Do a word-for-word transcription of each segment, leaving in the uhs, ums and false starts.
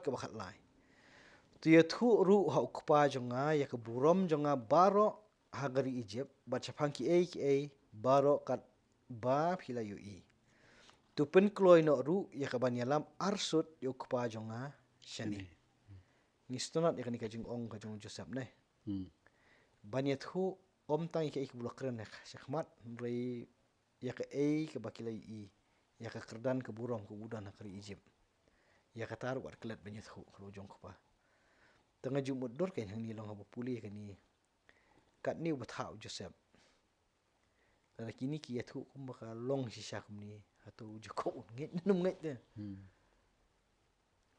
Kaba khatlai. To ïathuh ruh ha u kpa jong nga ïa ka burom jong nga baroh ha ka ri Egypt, bad shaphang kiei kiei baroh katba phi la ïohi. To pynkloi noh ruh ïa ka ban ïalam arsut ïa u kpa jong nga shane. Ngi sngewtynnat ïa kane ka jingong ka jong u Joseph ne. Hmm. Ban ïathuh ym tang ïa kaei kaba u la kren shakhmat, hynrei ïa kaei kaba ki la ïohi, ïa ka kyrdan ka burom kaba u don ha ka ri Egypt. Ïa kata ruh wat klet ban ïathuh ha la u jong u kpa. Te nga ju mutdur kein hangne long haba pule kane. Katne u bthah u Joseph. Lada kine ki ïathuh kumba ka long shisha kumne, hato u Jakob un ngeit ne um ngeit te. Hmm.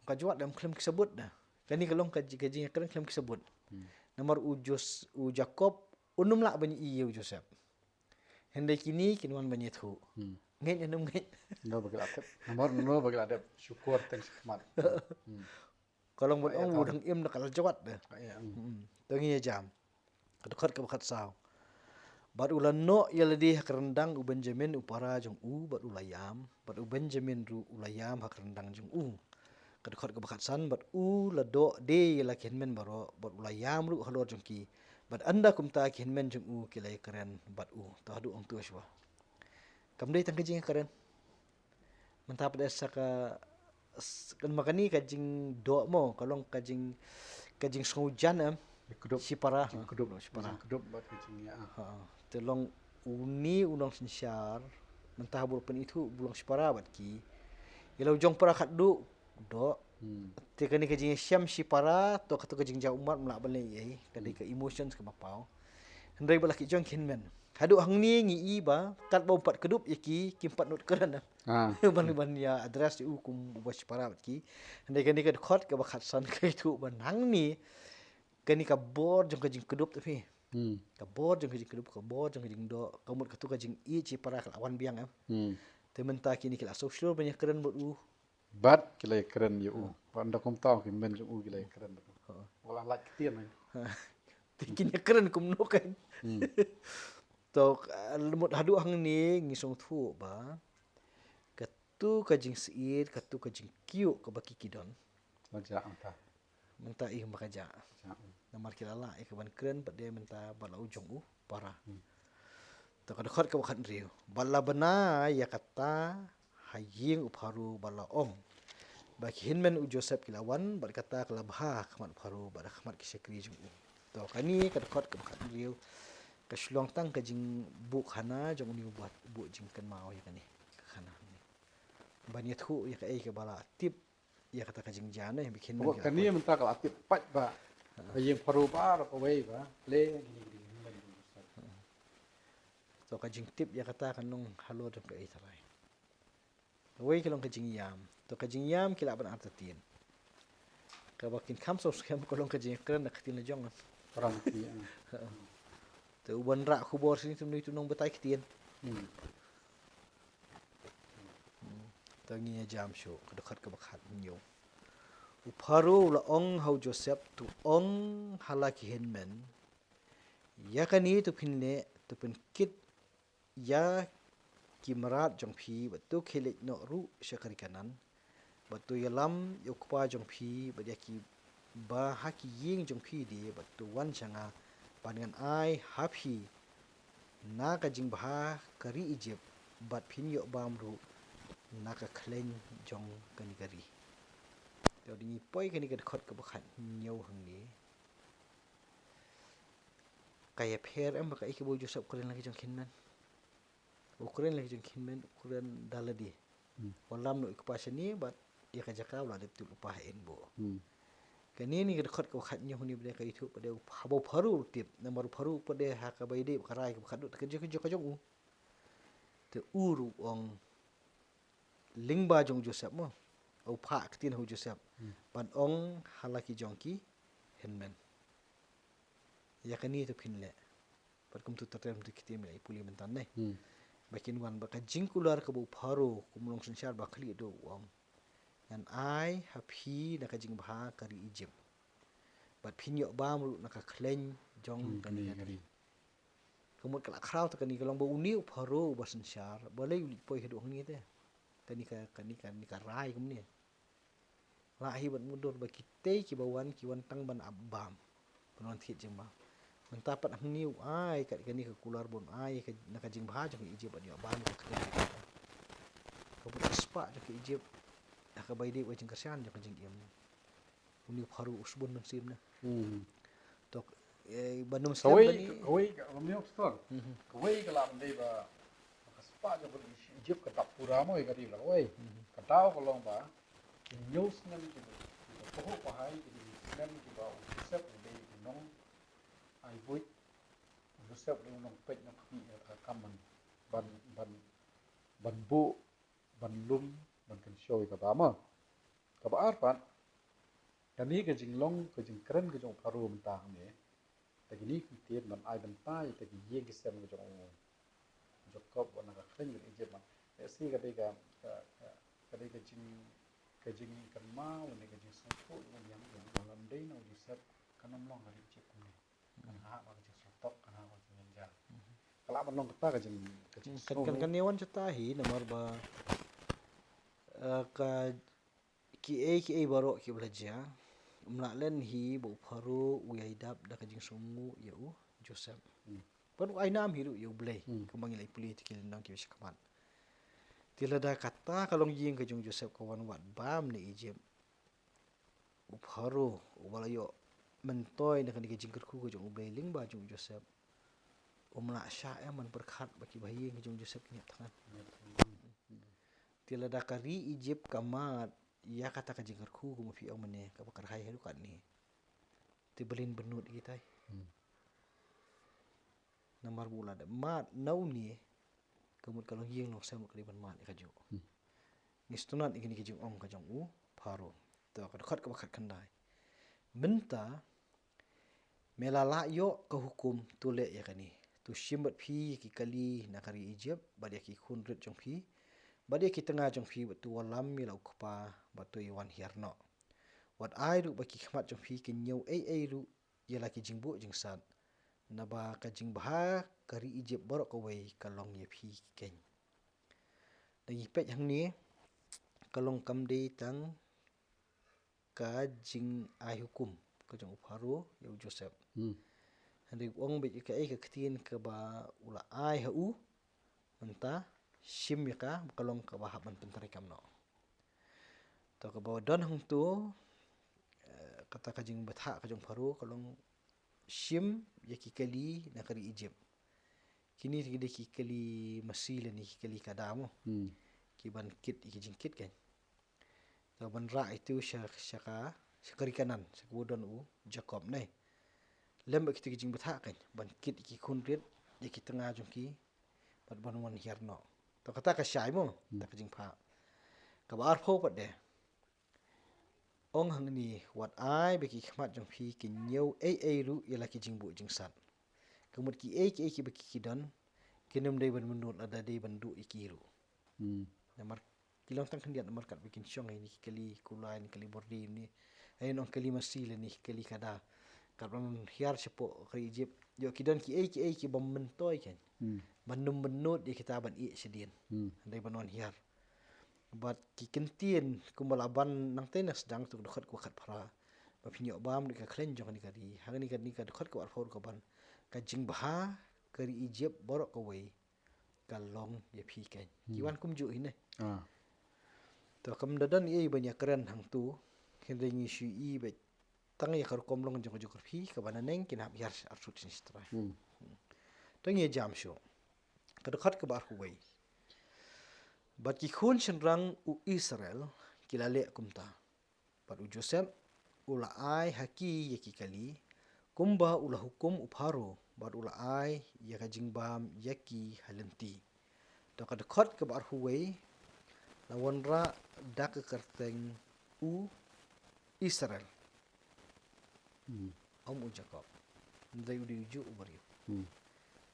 Ka jwat da, ym khlem ki sabut da. Kane ka long ka ji-, ka jingkren khlem ki sabut. Hmm. Namar u Jos-, u Jakob un ym lah ban ïohi ïa u Joseph. Hynrei kine kin wan ban ïathuh. Hmm. Ngeit ne um ngeit. No ba ki la tip. Namar no ba ki la tip. Shukor teng shakhmat. Hmm. Ka long ban ong u dang im da ka la jwat da. Ka ïa, hmm. Hmm. To ngin ïa jam. Ka dkhot kaba khatsaw. Bad u la noh ïa lade ha ka ryndang u Benjamin u para jong u, bad u la ïam, bad u Benjamin ruh u la ïam ha ka ryndang jong u. Ka dkhot kaba khatsan, bad u la doh de ïa la ki hynmen baroh, bad u la ïam ruh halor jong ki, bad ynda kumta ki hynmen jong u ki la ïakren bad u. To haduh hangto shuwa. Kam dei tang ka jingkren. Mynta pat sa ka, s-, kan ma kane ka jingdoh mo, ka long ka jing, ka jingsngewjan em. Kdup. Shipara. Jingkdup. Ha, shipara. Jingkdup bad ka jing, ïa. Ha, te long une u nongsynshar, mynta ba u la pynithuh ba u long shipara bad ki. Ïa la u jong para khatduh, doh. Hmm. Te kane ka jingshem shipara, to kato ka jingjaw ummat ym lah ban leh ei ei, ka dei, hmm, ka emotions kaba paw. Hynrei ba la ki jong ki hynmen. Haduh hangne ngi i ba, katba um pat kdup ïa ki, kim pat nud kren. Ah. Ban, ban ïa address ïa u kum uba shipara bad ki. Hynrei kane ka dkhot kaba khatsan ka ïathuh ba hangne, kane ka bor jong ka jingkdup te phi. Hmm. Ka bor jong ka jingkdup, ka bor jong ka jingdoh, ka mut kato ka jingïeit shipara ka la wan biang em. Hmm. Te mynta kine ki la sngewshlur ban ïakren bad u. Bad ki la ïakren ïa u. Hmm. Bad ynda kumta ki hynmen jong u ki la ïakren bad u. Ha. Wat la lait ktien, eh. Ha. Te kin ïakren kumno kein. Hmm. To, eh, mut haduh hangne ngi sngewthuh ba kato ka jingsyier, kato ka jingkiew kaba ki ki don. Ka jah mynta. Mynta i ba ka jah. Jah. Namar ki la lah ïa ka ban kren pat de mynta bad la u jong u para. Hmm. To ka dkhot kaba khathynriew. Bad la bna ïa kata ha ïing u Pharaoh bad la ong ba ki hynmen u Joseph ki la wan, bad kata ka la bha ha khmat u Pharaoh bad ha khmat ki shakri jong u. To kane ka dkhot kaba khathynriew ka shu long tang ka jingbuh khana jong une u buh, buh jingkynmaw ïa kane ka khana. Ban ïathuh ïa kaei kaba la tip ïa kata ka jingjan, eh, ba ki hynmen ki la poi. Kane mynta ka la tip pat ba, ha, ka ïing Pharaoh baroh kawei ba, le, kine, kine, kine, kine. To ka jingtip ïa kata kan long halor jong kaei Trai. Kawei ka long ka jingïam. To ka jingïam ki lah ban artatien. Kaba kin kham sngewskhem ka long ka jingkren da ka ktien la jong. Paralok, ha. To u ban rah khubor sini tu nui tu nongbatai ktien. Hmm. Hmm. To ngin ïa jam shuh, ka dkhot kaba khathynñiew. U Pharaoh u la ong ha u Joseph, to ong ha la ki hynmen, ïa kane to phin leh, to pynkit ïa ki mrad jong phi, bad to khie leit noh ruh sha ka ri Kanaan, bad to ïalam ïa u kpa jong phi bad ïa kiba ha ki ïing jong phi de, bad to wan sha nga, bad ngan ai ha phi na ka jingbha ka ri Egypt, bad phin ïoh bam ruh na ka khleiñ jong kane ka ri. Te dang ïa poi kane ka dkhot kaba khathynñiew hangne, ka ïapher em bad kaei kaba u Joseph u kren la ki jong ki hynmen? U kren la ki jong ki hynmen, u kren da lade. Hmm. Wallam noh ïa u kpa shane bad ïa ka jaka u la dep tip lypa ha Ein Bor. Hmm. Kane ne ka dkhot kaba khathynñiew hangne ba dei ka ïathuh ba dei u Pha-, haba u Pharaoh u tip, namar u Pharaoh u pat dei ha kaba ïadei bad ka rai kaba khatduh, te ka jong, ka jong, ka jong u. Te u ruh u ong lyngba jong u Joseph mo. U phah ktien ha u Joseph. Hmm. Ban ong ha la ki jong ki hynmen. Ïa kane to phin leh. Bad kumtu ter ter kumtu ki ktien ba ïa pule mynta ne. Hmm. Ba kin wan bad ka jingkular kaba u Pharaoh kum u nongsynshar ba khlieh duh u ong, ngan ai ha phi na ka jingbha ka ri Egypt, bad phin ïoh bam ruh na ka khleiñ jong, hmm, kane ka ri. Ka mut ka la khraw te kane ka long ba une u Pharaoh uba synshar balei u leit poi haduh hangne te. Kane ka, kane ka, kane ka rai kumne. Lah hi ban mutdur ba kitei kiba wan ki wan tang ban ap bam. Ban wan thied jingbam. Mynta pat hangne u ai kat kane ka kular ban ai ka, na ka jingbha jong ka Ijipt ban ïoh bam ka kren. Ka bun ka spah jong ka Ijipt. Ha kaba ïadei bad ka jingkyrshan jong ka jingim. Une u Pharaoh u sbun mynsiem ne. Hmm. Tok, eh, ban ym slem kawei, kane. Kawei ka, lam ïoh store. Mhm. Kawei ka lam dei ba, ba ka spah jong ka Ijipt ka dap pura mo ïa ka ri la kawei. Mhm. Ka daw ka long ba, ki hynñiew snem ki ba, ki ba pahuh pahai, ki dei snem ki ba u Joseph u dei u nong ai buit, u Joseph u dei u nong peit nong khmih ïa ka kam ban, ban, ban, ban buh, ban lum, ban kynshew ïa ka bam mo. Kaba ar pat, kane ka jinglong, ka jingkren ka jong u Pharaoh mynta hangne. Te kine ki ktien ban ai bynta ïa ki ïing ki sem ka jong u Jakob, wat na ka khleiñ ka Ijipt man. Te shi ka dei ka, ka, ka, ka dei ka jing, ka jingkynmaw, ne ka jingsngewthuh, ne ka jingkynmaw, lada ym dei na u Joseph, kan ym long ka ri Ijipt kumne. Kan hap ka jingsngewthuh, kan hap ka jingkynmaw. Ka lah ban long kata ka jing, ka jing. Hmm, kan, kan, kan ïa wan jata hi, namar ba, eh, ka Kiei kiei baroh kiba la jia, ym lah len hi ba u Pharaoh u ïai dap da ka jingsngewnguh ïa u Joseph. Hmm. Bad u ai nam hi ruh ïa U Blei, hmm, kumba ngi la pule te ki lynnong kiba sha khmat. Te lada kata ka longïing ka jong u Joseph ka wan wad bam na Ijipt, u Pharaoh uba la ïoh myntoi na kane ka jingkyrkhu ka jong U Blei lyngba jong u Joseph, um lah shah em ban pyrkhat ba kiba ha ïing ka jong u Joseph kin ïap thngan. Te lada ka ri Ijipt ka mad ïa kata ka jingkyrkhu kumba phi ong mynne, kaba kyrhai haduh katne, te balei ban bynnud ïa kitai? Hmm. Namar ba u la dep mad na une, ka mut ka longïing longsem ka dei ban mad ïa kajuh. Hmm. Ngi sngewtynnat ïa kine ki jingong ka jong u Pharaoh. To, ka dkhot kaba khatkhyndai. Mynta me la lah ïoh ka hukum, to leh ïa kane. To shim bad phi ïa ki kali na ka ri Ijipt, bad ïa ki khun rit jong phi, bad ïa ki tnga jong phi, bad to wallam ïa la u kpa, bad to ïa wan hiar noh. Wat ai ruh ba ki khmat jong phi kin ñiew ei ei ruh ïa la ki jingbuh jingsat. Naba ka jingbha ka ri Ijipt baroh kawei ka long ïa phi ki keiñ. Da ngi peit hangne, ka long kam dei tang ka jingai hukum ka jong u Pharaoh ïa u Joseph. Hmm. Hynrei u ong beit ïa kaei ka ktien kaba u la ai ha u, mynta shim ïa ka, ba ka long kaba hap ban pyntreikam noh. To kaba don hangto, eh, kata ka jingbthah ka jong u Pharaoh ka long shim ïa ki kali na ka ri Ijipt. Kine ki dei ki kali masi lane ki kali kada mo. Hmm. Ki ban kit ïa ki jingkit kan. To ban rah itu sha, sha ka, sha ka ri Kanaan, sha kaba don u Jakob ne. Lem bad kitu ki jingbthah kan, ban kit ïa ki khun rit, ïa ki tnga jong ki, bad ban wan hiar noh. To kata ka shai mo, hmm, kata ka jingphah. Kaba arphew pat de. Ong hangne, wat ai ba ki khmat jong phi kin ñiew ei ei ruh ïa la ki jingbuh jingsat. Ka mut kiei kiei kiba ki, ki don, kin ym dei ban bynnud lada dei ban duh ïa ki ruh. Hmm. Namar ki long tang khyndiat namar katba kin shong ïa kine ki kali kulai, ne kali bordi ne. Ai nong kali masi lane kali kada. Katba wan hiar shapoh ka ri Ijipt. Ïoh ki don kiei kiei kiba myntoi kan. Hmm. Ban ym bynnud ïa kita ban ïeh shadien. Hmm. Hynrei ban wan hiar. Bad ki kyntien kumba la ban nangtei na sdang tu ka dkhot kaba khatphra. Ba phin ïoh bam ruh ïa ka khleiñ jong kane ka ri. Ha kane ka, kane ka dkhot kaba arphew ka ban. Ka jingbha ka ri Ijipt baroh kawei ka long ïa phi kan. Ki, hmm, wan kumjuh hi ne. Ah. To kam da don ei ei ban ïakren hangtu. Hynrei ngi shu i beit tang ïa ka rukom long jong ka geography kaba naneng kin hap hiar artut shisha trai. Hmm. Hmm. To ngi jam shuh. Ka dkhot kaba arphew wei. Bad ki khun shynrang u Israel ki la leh kumta. Bad u Joseph u la ai ha ki ïa ki kali, kumba u la hukum u Pharaoh, bad u la ai ïa ka jingbam ïa ki ha lynti. To ka dkhot kaba arphew wei, la wanrah da ka kyrteng u Israel. Hmm. Ym u Jakob. Hynrei u dei u juh u briew. Hmm.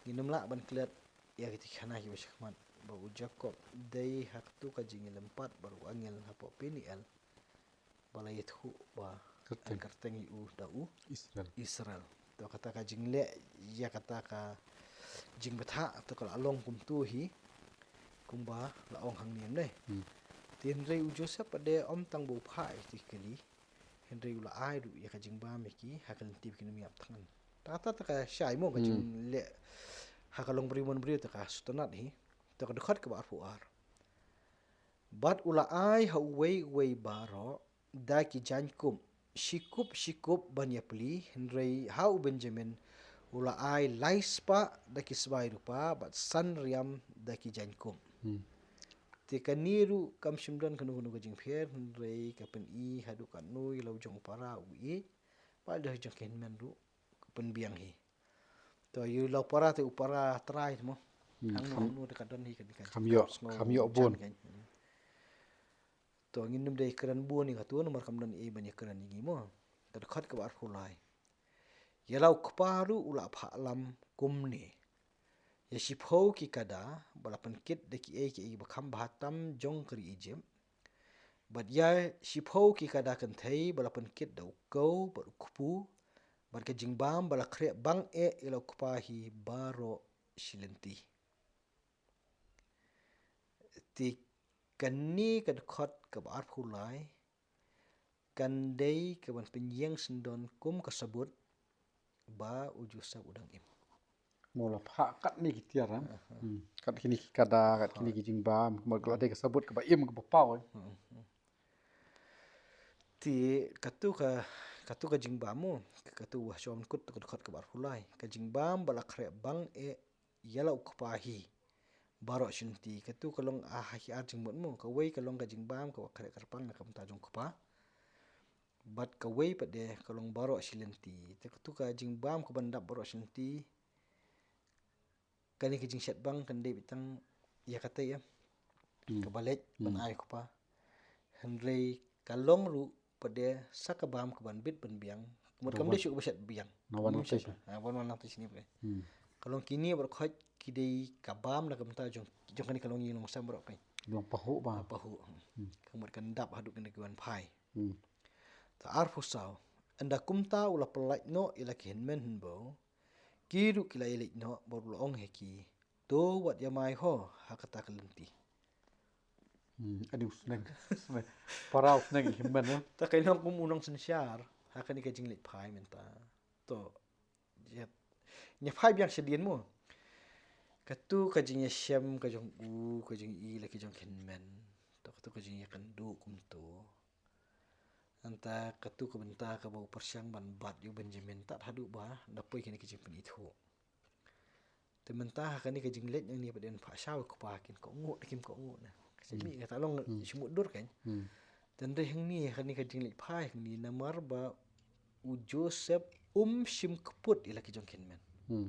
Ngin ym lah ban klet ïa kita ki khana kiba shakhmat ba u Jakob dei ha katu ka jingïalympat bad u angel hapoh Peniel. Ba la ïathuh ba kyrteng, kyrteng ïa u da u Israel. Israel. To kata ka jingleh ïa kata ka jingbthah to ka la long kumtu hi. Kumba la ong hangne ne. Hmm. Te hynrei u Joseph pat de ym tang ba u phah ïa ki kali, hynrei u la ai ruh ïa ka jingbam ïa ki ha ka lynti ba kin ym ïap thngan. Kata kata ka shai mo ka hmm jingleh ha ka long briew man briew, te ka sngewtynnat hi. Te ka dkhot kaba arphew ar. Bad u la ai ha uwei uwei baroh da ki jaiñkup, shi kup shi kup ban ïapli, hynrei ha u Benjamin u la ai lai spah da ki sbai rupa bad san riam da ki jaiñkup. Hmm. Te kane ruh kam shym don kano kano ka jingpher, hynrei ka pyni haduh katno ïa la u jong u para u ïeit bad la u jong ki hynmen ruh ka pynbiang hi. To, ïa la u para te u para trai te mo. Hmm, hangno kam, hangno te ka don hi ka, ka kam ïoh, kam ïoh bun. Kan. Hmm. To ngin nym dei kren bun ïa katu namar kam don ei ban ïa kren ïa ngi mo. Ka dkhot kaba arphew lai. Ïa la u kpa ruh u la phah lam kumne. Ïa shiphew ki kada ba la pynkit da kiei kiei ba kham bha tam jong ka ri Egypt. Bad ïa shiphew ki kada kynthei ba la pynkit da u kew bad u kpu, bad ka jingbam ba la khreh bang eh ïa la u kpa hi baroh shi lynti. Te kane ka dkhot kaba arphew lai kan dei kaban pynïeng syndon kum ka sabut ba u Joseph u dang im. Mo la phah katne ki tiar, ha? Aha. Hmm. Kat kine ki kada, kat kine ki jingbam, mo ka la dei ka sabut kaba im kaba paw, eh. Hmm, hmm. Te katu ka, katu ka jingbam mo, katu ba shong kut, katu ka dkhot kaba arphew lai. Ka jingbam ba la khreh bang eh ïa la u kpa hi baroh shi lynti. Katu ka long, ah, ha ki ar jingmut mo. Kawei ka long ka jingbam kaba khreh kyrpang na ka bynta jong u kpa. Bad kawei pat de ka long baroh shi lynti. Te katu ka jingbam kaban dap baroh shi lynti, kane ka jingshet bang kan dei beit tang ïa kata ïa. Hmm. Kaba leit ban ai u kpa. Hynrei ka long ruh pat de sa ka bam kaban bit ban biang. Mut kam dei shuh kaba shet biang. Na wan nangta shini. Ha, wan nangta shini pat de. Hmm. Ka long kine baroh khoit ki dei ka bam na ka bynta jong, jong kane ka longïing longsem baroh khoit. Long pahuh ba. Ha, pahuh. Hmm. Ka mut kan dap haduh kane ka wan phai. Hmm. Te arphew saw. Ynda kumta u la pyllait noh ïa la ki hynmen hynbew. Ki ruh ki la ïaleit noh bad u la ong ha ki. To wat ïamai ho ha kata ka lynti. Hmm, ani u sneng. Para u sneng i hynmen, eh. Ta ka long kum u nongsynshar ha kane ka jingleit phai mynta. To, ïa, ïa phai biang shadien mo. Katu ka jingïashem ka jong u, ka jong i la ki jong ki hynmen. To katu ka jingïakynduh kumto. Nangta katu ka bynta kaba u pyrshang ban bat ïa u Benjamin tad haduh ba da poi kine ki jingpynithuh. Te mynta ha kane ka jingleit nangne pat de yn phah sha u kpa kin kohnguh, kin kohnguh na. Ka jingmih kata long shim mutdur kan. Hmm. Te hynrei hangne ha kane ka jingleit phai hangne namar ba u Joseph um shim kput ïa la ki jong ki hynmen. Hmm.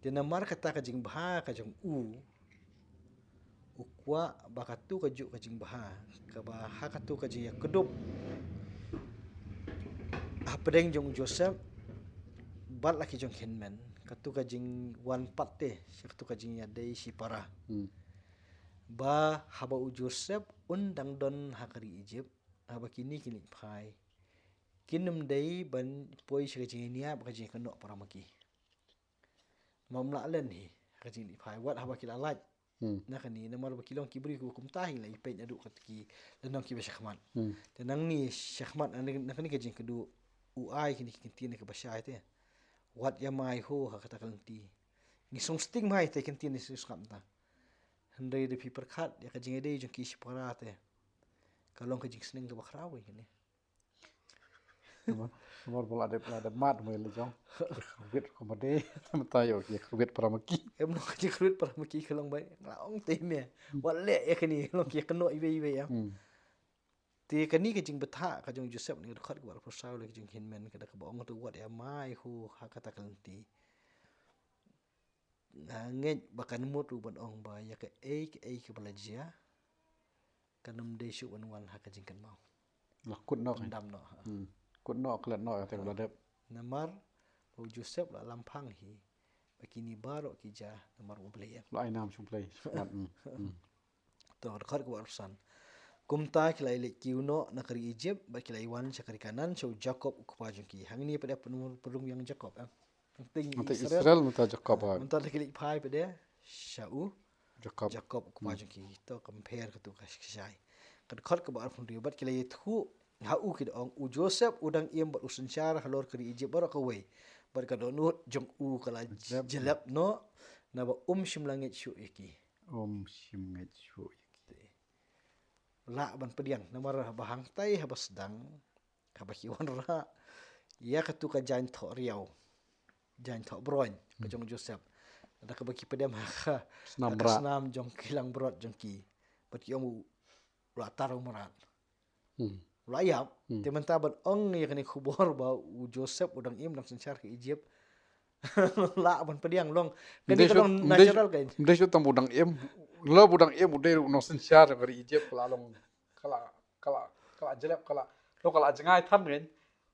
Te namar kata ka jingbha ka jong u, u kwah ba katu ka juh ka jingbha kaba ha katu ka jingïakdup hapdeng jong u Joseph bad la ki jong ki hynmen, katu ka jingwan pat te sha katu ka jingïadei shipara. Hmm. Ba haba u Joseph un dang don ha ka ri Egypt, haba kine kin leit phai, kin ym dei ban poi sha ka jingïania bad ka jingïakynnoh para ma ki. Mo, ym lah len hi ha ka jingleit phai wat haba ki la lait. Hmm. Na kane namar ba ki long ki briew kiba kumta hi, la i peit naduh kata ki lynnong kiba shakhmat. Hmm. Te nangne shakhmat na, na kane ka jingkynduh u ai kine ki ktien kaba shai te. Wat ïamai ho ha kata ka lynti. Ngi sngewsting mai te ktien ne sngewsngap ta. Hynrei da phi pyrkhat ïa ka jingïadei jong ki shipara te, ka long ka jingsneng kaba khraw ïa kane. Namar, namar ba la dep, la dep mad mo ïa la jong. Ki kyrwit kumba dei, mynta ïoh ki kyrwit para ma ki. Em, long ka jingkyrwit para ma ki ka long ba nga la ong te me. Hmm. Wat leh ïa kane, long ki kynnoh iwei iwei ïa. Hmm. Te kane ka jingbthah ka jong u Joseph ne ka dkhot kaba arphew saw la ki jong ki hynmen, ka da kaba ong te wat ïamai ho ha kata ka lynti. Nga ngeit ba kan mut ruh ban ong ba ïa kaei kaei kaba la jia kan ym dei shuh ban wan ha ka jingkynmaw. La kut noh. Pyndam noh, ha. Hmm. Kut noh, klet noh ïa kata kaba la dep. Namar ba u Joseph la lam phang hi ba kine baroh ki jia namar U Blei. La ai nam sha U Blei. Hmm. Hmm. To, dkhot kaba arphew san. Kumta ki la ïaleit kiew noh na ka ri Egypt bad ki la ïawan sha ka ri Kanaan sha u Jakob u kpa jong ki. Hangne pat de pynrung, pynrung ïa u Jakob, em. Mynta Israel, mynta Jakob, ha. Mynta da ki leit phai pat de sha u Jakob. Jakob u kpa jong ki. To, compare katu ka shai. Ka dkhot kaba arphew hynriew, bad ki la ïathuh ha u, ki da ong, u Joseph u dang im bad u synshar halor ka ri Ijip baroh kawei, bad ka dohnud jong u ka la jlep noh, naba um shym la ngeit shuh ïa ki. Um shym ngeit shuh ïa ki. Lah ban pdiang, namar haba hangtai haba sdang, haba ki wanrah ïa katu ka jaiñ thoh riaw, jaiñ thoh broin ka jong Joseph, da kaba ki pdiang ha ka snam jong ki langbrot jong ki, bad ki ong u la tar u mrad. U la ïap. Te mynta ban ong ïa kane khubor ba u Joseph u dang im, dang synshar ka Ijip, lah ban pdiang long. Kane ka long natural kein. Mdei shu tang u dang im. Lo u dang im, u dei u nongsynshar ka ri Ijip, ka la long, ka la, ka la, ka la jlep, ka la, lo ka la jngai than kein.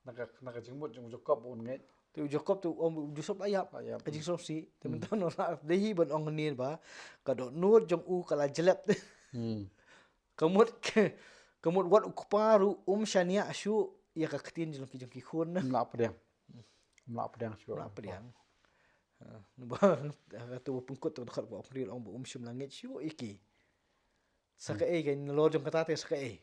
Na ka, na ka jingmut jong u Jakob un ngeit. Te u Jakob te u ong u Joseph la ïap. La ïap. Ka jingsngewsih. Te mynta u la dei hi ban ong hangne ba ka dohnud jong u ka la jlep. Ka mut, ka mut wat u kpa ruh um shaniah shuh ïa ka ktien jong ki, jong ki khun. Um lah pdiang. Um lah pdiang shuh. Um lah pdiang. Naba katu ba pynkut tu dkhot ba ong, ong ba um shym la ngeit shuh ïa ki. Sa kaei kein, nalor jong kata te sa kaei.